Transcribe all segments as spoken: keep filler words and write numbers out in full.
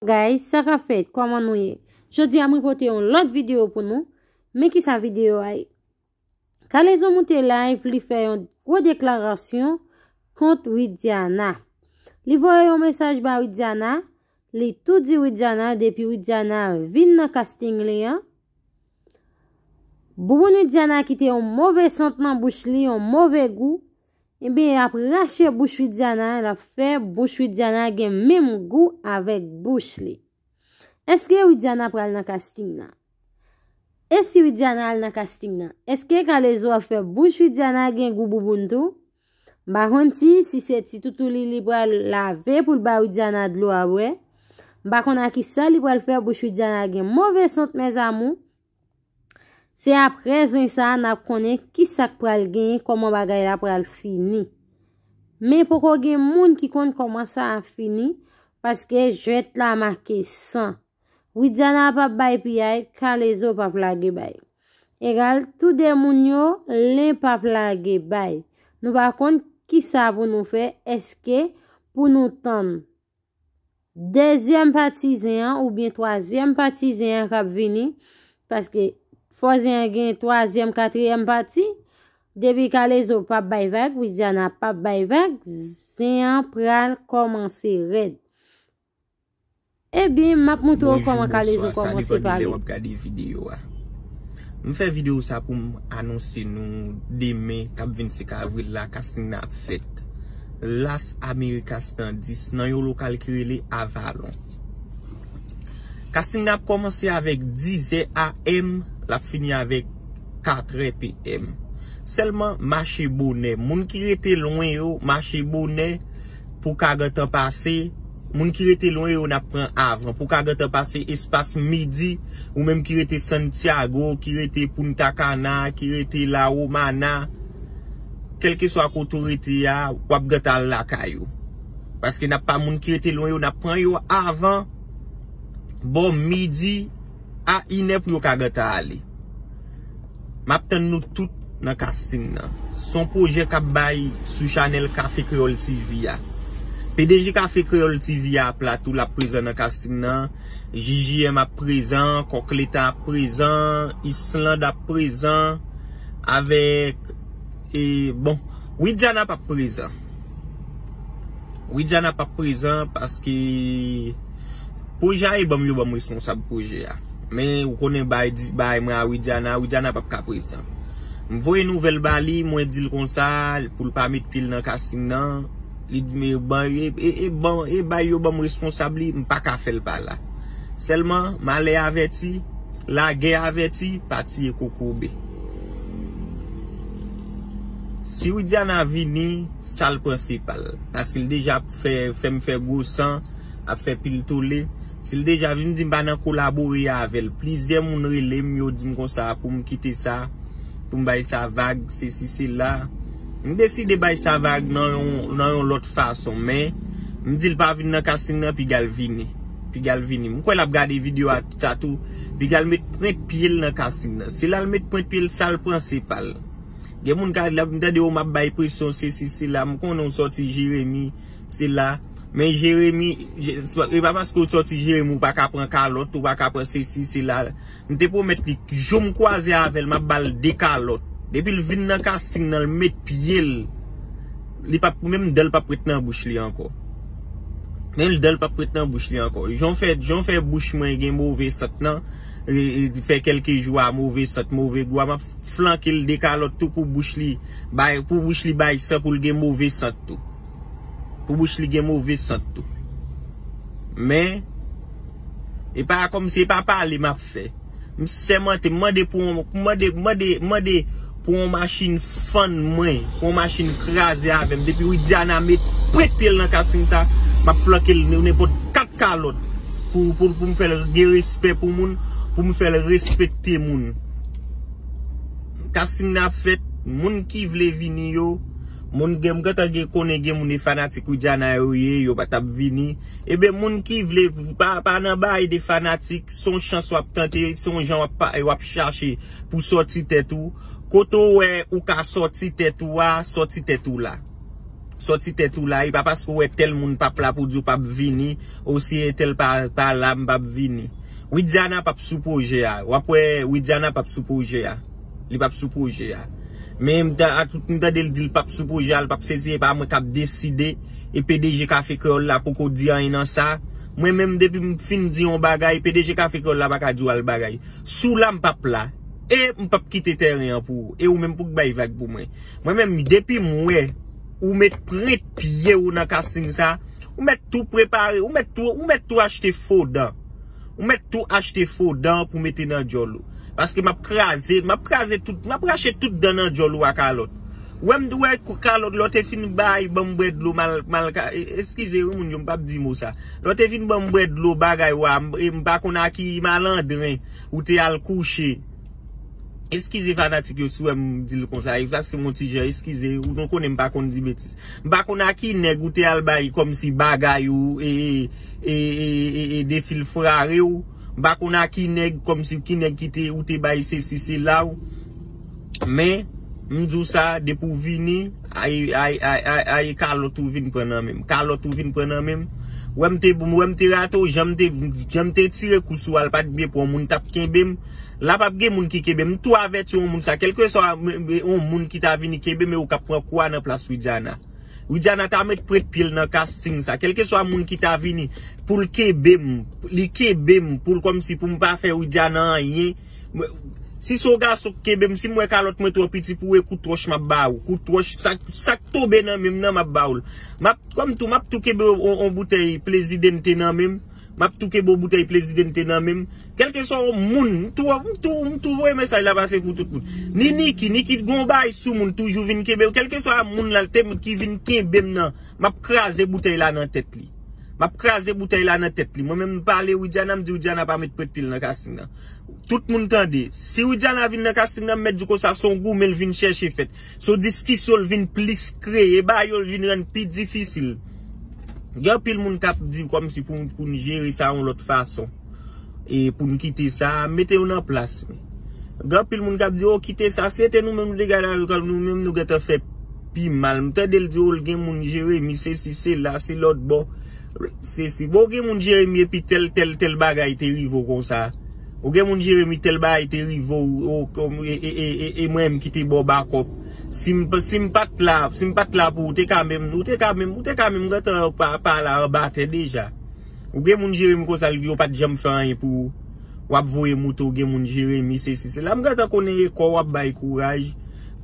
Guys, sa k ap fèt? Kòman nou ye? Jodi a mwen pote yon lòt videyo pou nou. Men kisa videyo a ye? Kalezo moute live, li fè yon gwo deklarasyon kont Widiana. Li voye yon mesaj ba Widiana, li tou di Widiana depi Widiana vin nan casting li an, bouboun Widiana kite yon move sant nan bouch li, yon move gou. Ebyen, l ap rache bouch Widiana, l ap fè bouch Widiana gen menm gou avèk bouch li. Èske Widiana pral nan casting nan? E si Widiana al nan casting nan, èske Kalezo ap fè bouch Widiana gen gou bouboun tou? M pa konn si, si se ti toutou li, li pral lave pou l ba Widiana dlo a bwè. M pa konn a kisa li pral fè bouch Widiana gen move sant, mes amours. Se aprè zen sa a n ap konnen kisa k pral genyen, kòman bagay la pral fini. Men poko gen moun ki konn kòman sa ap fini, paske jwèt la make san. Widiana p ap bay piyay, Kalezo p ap lage bay. Egal, tou de moun yo, len p ap lage bay. Nou pa konn kisa pou nou fè, èske pou nou tann dezyèm pati zen an oubyen twazyèm pati zen an k ap vini, paske fò zen an gen twazyèm, katriyèm pati. Depi Kalezo p ap bay vag, Widiana p ap bay vag, zen an pral kòmanse rèd. Ebyen, m ap montre w kòman Kalezo kòmanse pale. Bonjou, bonswa, salut, anpil lè w ap gade videyo a. M fè videyo sa pou m anonse nou demen k ap vennsenk avril la, casting nan ap fèt Las Américas nan dis, nan yon lokal ki rele Avalon. Casting nan ap kòmanse avèk dizè A M, l ap fini avèk katrè P M. Sèlman mache bonè. Moun ki rete lwen yo, mache bonè pou ka gentan pase. Moun ki rete lwen yo, n ap pran avan. Pou ka gentan pase espas midi, ou menm ki rete Santiago, ki rete Punta Cana, ki rete La Romana, kèlkeswa kote w rete a, w ap gentan al lakay ou. Paske n ap pa moun ki rete lwen yo, n ap pran yo avan bò midi a inè pou yo ka gentan ale. M ap tann nou tout nan casting nan. Se yon pwojè k ap bay sou chanèl Café Créole T V a. P D G Café Créole T V a ap la tou, l ap prezan nan casting nan. J J M ap prezan, Kòk Leta ap prezan, Island ap prezan, avèk, e, bon, Widiana p ap prezan. Widiana p ap prezan paske pwojè a, e ban m yo ban m responsab pwojè a. Men ou konnen bay di, bay mwen a Widiana, Widiana p ap ka prezan. M voye nouvèl ba li, mwen di l konsa, pou l pa met pye l nan casting nan. Li di, men ban, e, e, e, ban, e bay yo ban m responsab li, m pa ka fè l pa la. Sèlman, malè avèti, lagè avèti, pa tiye kokobe. Si Widiana vini, sa l pran se pa l. Paske l deja fè, fè m fè gwo san, ap fè pil tole. Si l deja vin, m di m pa nan kolabore avè l. Plizyè moun rele m, yo di m konsa pou m kite sa, pou m bay sa vag, sesi, sela. M deside bay sa vag nan yon, nan yon lòt fason, men m di l pa vin nan casting nan, piga l vini. Piga l vini. M kwè l ap gade videyo a sa tou. Piga l met pwent pye l nan casting nan. Se la l met pwent pye l, sa l pran se pa l. Gen moun ka, m tande yo, m ap bay presyon, sesi, sela. M konnen w sòti Jeremi, sela. Men Jeremi, Je-, e pa paske w sòti Jeremi, ou pa ka pran kalòt, ou pa ka pran sesi, sela. M te pwomèt li, jou m kwaze avè l, m ap ba l de kalòt. Depi l vin nan casting nan, l met pye l. Li p ap, menm dan l p ap ret nan bouch li ankò. Menm dan l p ap ret nan bouch li ankò. Jan w fè, jan w fè bouch mwen gen move sant nan, e, e, fè kèlke jou a move sant, move gou a, m ap flanke l de kalòt tou pou bouch li bay, pou bouch li bay san, pou l gen move sant tou. Pou bouch li gen move sant tou. Men, e pa kòmsi e pa pale m ap fè. M sèmante, m mande pou yon, m mande, m mande, m mande pou yon machin fann mwen, pou yon machin kraze avè m. Depi Widiana met pwent pye l nan casting sa, m ap flanke l nenpòt kat kalòt pou, pou, pou m fè l gen respè pou moun, pou m fè l respekte moun. Casting nan ap fèt, moun ki vle vini yo, moun gen, m gentan gen, konnen gen moun e fanatik Widiana yo ye, yo pa t ap vini. Ebyen, moun ki vle, pa, pa nan bagay de fanatik, se yon chans w ap tante, se yon jan w ap pa, w ap chache pou sòti tèt ou. Kote w wè ou ka sòti tèt ou a, sòti tèt ou la. sòti tèt ou la, e pa paske w wè tèl moun p ap la pou di w p ap vini, ou si entèl pa, pa la, m p ap vini. Widiana p ap sou pwojè a. W ap wè Widiana p ap sou pwojè a. Li p ap sou pwojè a. Men m ta, a tout m tande l di l p ap sou pwojè a, l p ap sezi, e pa mwen k ap deside, e P D G Kafe Kreyòl la poko di anyen nan sa. Mwen menm depi m fin di yon bagay, P D G Kafe Kreyòl la pa ka di w al bagay. Si w la m p ap la. E m p ap kite tèren an pou ou. E ou menm pou k bay vag pou mwen. Mwen menm depi m wè ou met prent pye w nan casting sa, ou mèt tou prepare, ou mèt tou, ou mèt tou achte fo dan. Ou mèt tou achte fo dan pou mete nan djòl ou. Paske m ap kraze, m ap kraze tout, m ap rache tout dan nan djòl ou a kalòt. Ou wè m wè kou- kalòt lè w te fin bay ban m bwè dlo mal, mal ka, e- eskize wi moun yo, m p ap di mo sa. Lè w te fin ban m bwè dlo bagay ou a, m, e m pa konn a ki malandren ou te al kouche. Eskize fanatik yo si w wè m di l konsa, e paske m on ti jan eskize, ou nou konnen m pa konn di betiz. M pa konn a ki nèg ou te al bay kòmsi bagay ou, e, e, e, e, e defil frare w. M pa konn a ki nèg kòmsi ki nèg ki te, ou te bay sesi sela w. Men, m di w sa, depi w vini, ay, ay, ay, ay, ay, kalòt ou vin pran nan men m. Kalòt ou vin pran nan men m. Wè m te, wè m te rate w, jan m te, jan m te tire kou sou al pa t byen pou yon moun t ap kenbe m. La p ap gen moun ki kenbe m. M tou avèti yon moun sa. Kèlkeswa m- m- yon moun ki ta vini kenbe m, e ou k ap pran kou a nan plas Widiana. Widiana ta met prent pye l nan casting sa. Kèlkeswa moun ki ta vini pou l kenbe m, li kenbe m, pou l kòmsi pou m pa fè Widiana anyen. M- Si se yon gason k kenbe m, si m wè kalòt mwen twò piti pou ou, e kout wòch m ap ba ou. Kout wòch, sa, sa k tonbe nan men m nan, m ap ba ou l. M ap, kòm tou, m ap tou kenbe yon, yon boutèy Plezidente nan men m. M ap tou kenbe yon boutèy Plezidente nan men m. Kèlkeswa yon moun, m tou, m tou, m tou voye mesaj la pase pou tout moun. Ni Niki, Niki gon bagay sou moun, toujou vin kenbe m. Kèlkeswa moun la te ki vin kenbe m nan, m ap kraze boutèy la nan tèt li. M ap kraze boutèy la nan tèt li. Mwen menm m pale Widiana, m di Widiana pa met prent pye l nan casting nan. Tout moun tande. Si Widiana vin nan casting nan, m mèt di konsa, se yon goumen l vin chèche fèt. Se yon diskisyon l vin plis kreye, ba yo l vin rann pi difisil. Gen anpil moun k ap di kòmsi pou, pou n jere sa yon lòt fason. E pou n kite sa, mete yo nan plas. Gen anpil moun k ap di, o, kite sa. Si se te nou menm, nou te gade avèk nou menm, nou gentan fè pi mal. M tande l di, o, l gen moun Jeremi, sesi, sela, se lòt bò. Sesi. Bon, gen moun Jeremi epi tèl, tèl, tèl bagay te rive w konsa. Ou gen moun Jeremi tèl bagay te rive w, o, kòm, e, e, e, e, e mwen menm ki te ba w bakòp. Si m, si m pa t la, si m pa t la pou ou, te ka menm, ou te ka menm, ou te ka menm gentan pa, pa la anba tè deja. Ou gen moun Jeremi konsa, yo pa t janm fè anyen pou ou. W ap voye moute, ou gen moun Jeremi, sesi, sela. M gentan konnen e kò w ap bay kouraj.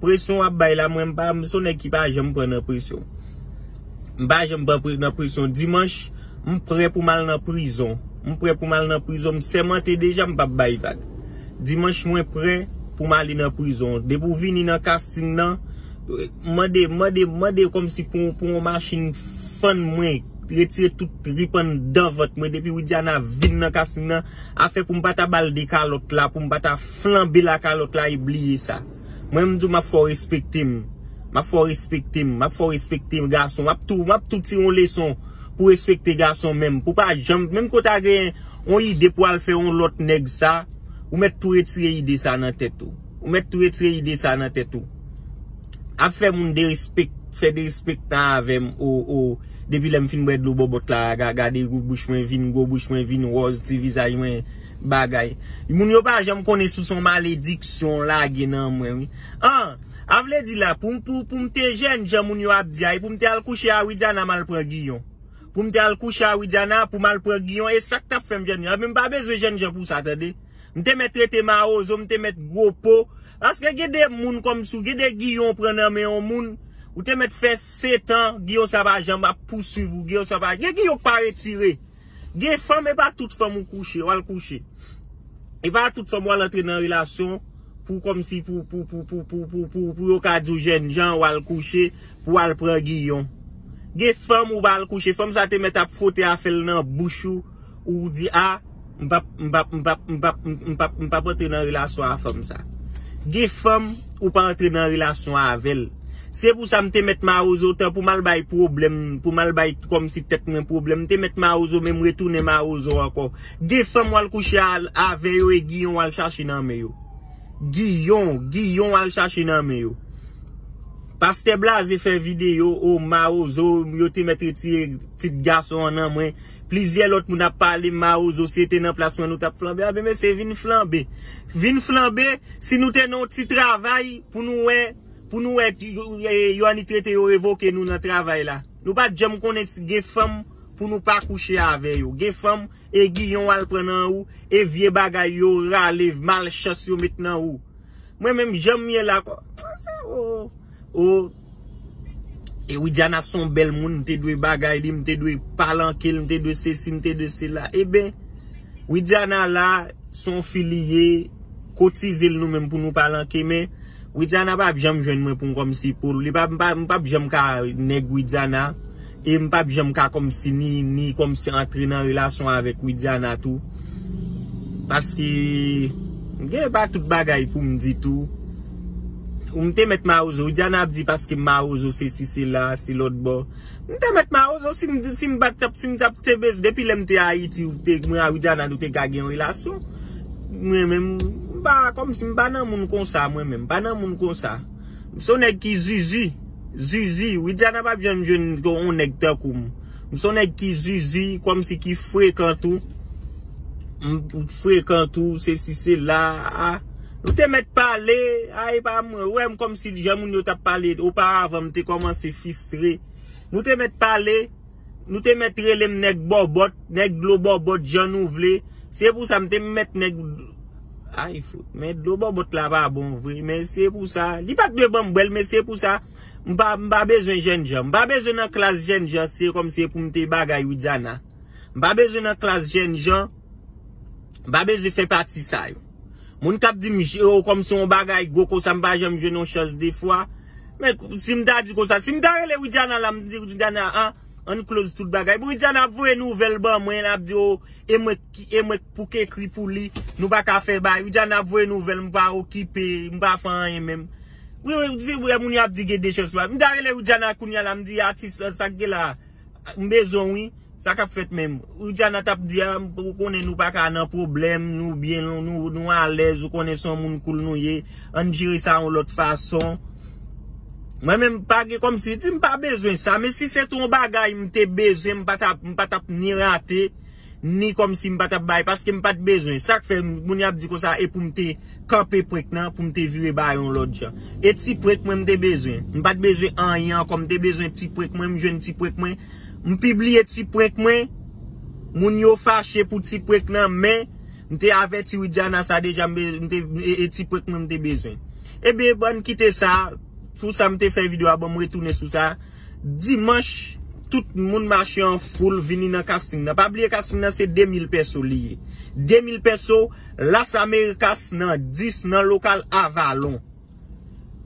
Presyon w ap bay la, mwen m pa, m se yon nèg ki pa janm pran nan presyon. M pa janm pran pre- nan presyon. Dimanch, m prè pou m al nan prizon. M prè pou m al nan prizon. M sèmante deja, m p ap bay vag. Dimanch, mwen prè pou m ale nan prizon. Depi w vini nan casting nan, mande, mande, mande kòmsi pou, pou yon machin fann mwen, retire tout trip anndan vant mwen. Depi Widiana vin nan casting nan, afè pou m pa ta ba l de kalòt la, pou m pa ta flanbe la kalòt la, e bliye sa. Mwen, m di w, m ap fè w respekte m. M ap fè w respekte m. M ap fè w respekte gason. M ap tou, m ap tou tire yon leson pou respekte gason menm. Pou pa janm, menm ke w ta gen yon ide pou al fè yon lòt nèg sa, ou mèt tou retire ide sa nan tèt ou. Ou mèt tou retire ide sa nan tèt ou. Ap fè moun derespek, fè derespektan avè m, o, o, depi lè m fin bwè dlo bòbòt la, ga- gade gwo bouch mwen vin, gwo bouch mwen vin wòz, ti vizaj mwen bagay. Moun yo pa janm konnen si se yon malediksyon lage nan mwen, wi. An, a vle di la, pou, pou, pou m te jènjan moun yo ap di a, e pou m te al kouche a Widiana, m al pran Giyon. Pou m te al kouche a Widiana, pou m al pran Giyon, e sa k t ap fè m jènjan. Men m pa bezwen jènjan pou sa, tande. M te mèt rete mawozo, m te mèt gwo po. Paske gen de moun kòmsi w, gen de Giyon w pran nan men yon moun, ou te mèt fè setan, Giyon sa pa janm ap pouswiv ou, Giyon sa pa, gen Giyon k pa retire. Gen fanm, e pa tout fanm ou kouche, w al kouche. E pa tout fanm w al antre nan relasyon pou kòmsi pou, pou, pou yo ka di w jènjan, w al kouche, pou w al pran Giyon. Gen fanm ou pa al kouche, fanm sa te mèt ap fwote afè l nan bouch ou, ou di, a, m p ap, m p ap, m p ap, m p ap, m p ap, m p ap antre nan relasyon a fanm sa. Gen fanm ou pa antre nan relasyon avè l. Se pou sa m te mèt mawozo tan pou m al bay pwoblèm, pou m al bay kòmsi tèt mwen pwoblèm. M te mèt mawozo, men m retounen mawozo ankò. Gen fanm w al kouche al- avè yo e Giyon w al chache nan men yo. Giyon, Giyon w al chache nan men yo. Pastè Blaze fè videyo, o Mawozo, yo te mèt retire tit gason an nan mwen. Plizyè lòt moun ap pale, Mawozo, si te nan plas mwen, nou t ap flanbe. A ben, mesye, vin flanbe. Vin flanbe, si nou te nan yon ti travay, pou nou wè, pou nou wè, yo, yo, yo annik rete yo revoke nou nan travay la. Nou pa t janm konnen si gen fanm pou nou pa kouche avè yo. Gen fanm, e giyon al pran nan ou, e vye bagay yo rale, malchans yo met nan ou. Mwen menm, jan m ye la, kò, o, o, e Widiana se yon bèl moun, m te dwe bagay li, m te dwe palanke l, m te dwe sesi, m te dwe sela. Eben, Widiana la, se yon fi li ye, kotize l nou menm pou nou palanke, men Widiana p ap janm jwenn mwen pou m kòmsi pou li, pa, m pa, m p ap janm ka nèg Widiana, e m p ap janm ka kòmsi ni, ni kòmsi antre nan relasyon avèk Widiana tou. Paske, gen pa tout bagay pou m di tou. Ou m te mèt Mawozo, Widiana ap di paske Mawozo se si, se la, se lòt bò. M te mèt Mawozo, si m, si m pa t ap, si m t ap te bezwen, depi lè m te Ayiti, ou te, mwen a Widiana, nou te ka gen yon relasyon. Mwen menm, m pa, kòmsi m pa nan moun konsa, mwen menm, m pa nan moun konsa. M se yon nèg ki zizi, zizi, Widiana p ap janm jwenn yon nèg tankou m. M se yon nèg ki zizi, kòmsi ki frekan tou. M frekan tou, se si, se la, a. Nou te mèt pale, a, e pa mwen, wè m kòmsi jan moun yo t ap pale, oparavan m te kòmanse fistre. Nou te mèt pale, nou te mèt rele m nèg bòbòt, nèg dlo bòbòt, jan nou vle. Se pou sa m te mèt nèg, ay, fout, men dlo bòbòt la pa bon vre, men se pou sa. Li pa t dwe ban m bwè l, men se pou sa. M pa, m pa bezwen jènjan. M pa bezwen nan klas jènjan, se kòmsi e pou m te bagay Widiana. M pa bezwen nan klas jènjan. M pa bezwen fè pati sa yo. Moun k ap di m, j-, o, kòmsi yon bagay gwo konsa, m pa janm jwenn yon chans de fwa. Men si m ta di konsa, si m ta rele Widiana la, m di Widiana, an, ann close tout bagay. Bon, Widiana ap voye nouvèl ban mwen, l ap di, o, e mwen ki, e mwen pou k ekri pou li, nou pa ka fè bay. Widiana ap voye nouvèl, m pa okipe, m pa fè anyen menm. Wi, wi, se vre, moun yo ap di gen de chans pa. M ta rele Widiana kounye a la, m di, atis, sa k gen la, m bezwen w, wi. Sa k ap fèt menm? Widiana t ap di, a, ou konnen nou pa ka nan pwoblèm, nou byen, nou, nou, nou alèz, ou konnen se yon moun cool nou ye, ann jere sa yon lòt fason. Mwen menm, pa gen kòmsi, di m pa bezwen sa, men si se te yon bagay m te bezwen, m pa t ap, m pa t ap ni rate, ni kòmsi m pa t ap bay, paske m pa t bezwen. Sa k fè moun y ap di konsa, e pou m te kanpe prank nan, pou m te vire ba yo yon lòt jan. E ti prank mwen m te bezwen. M pa t bezwen anyen ankò, m te bezwen ti prank mwen, m jwenn ti prank mwen. M pibliye ti prank mwen. Moun yo fache pou ti prank nan, men m te avèti Widiana sa deja, m be-, m te, e, e ti prank mwen m te bezwen. Ebyen, bann kite sa, pou sa m te fè videyo a, bon, m retounen sou sa. Dimanch, tout moun mache an foul vini nan casting nan. Pa bliye casting nan se de mil pèso li ye. De mil pèso, Las Americas nan dis nan lokal Avalon.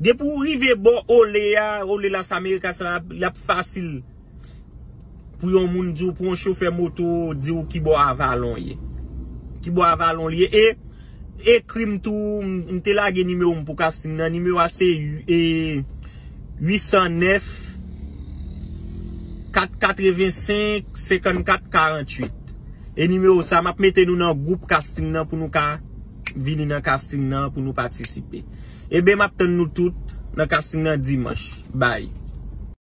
Depi w rive bò Ole a, Ole Las Americas la, l ap fasil pou yon moun di w, pou yon chofè moto di w ki bò Avalon ye. Ki bò Avalon li ye. E ekri m tou, m, m te lage nimewo m pou casting nan. Nimewo a se, e, uit san nèf, kat katrevensenk, senkannkat, karanntuit. E nimewo sa, m ap mete nou nan gwoup casting nan pou nou ka vini nan casting nan pou nou patisipe. Ebyen, m ap tann nou tout nan casting nan dimanch. Bye.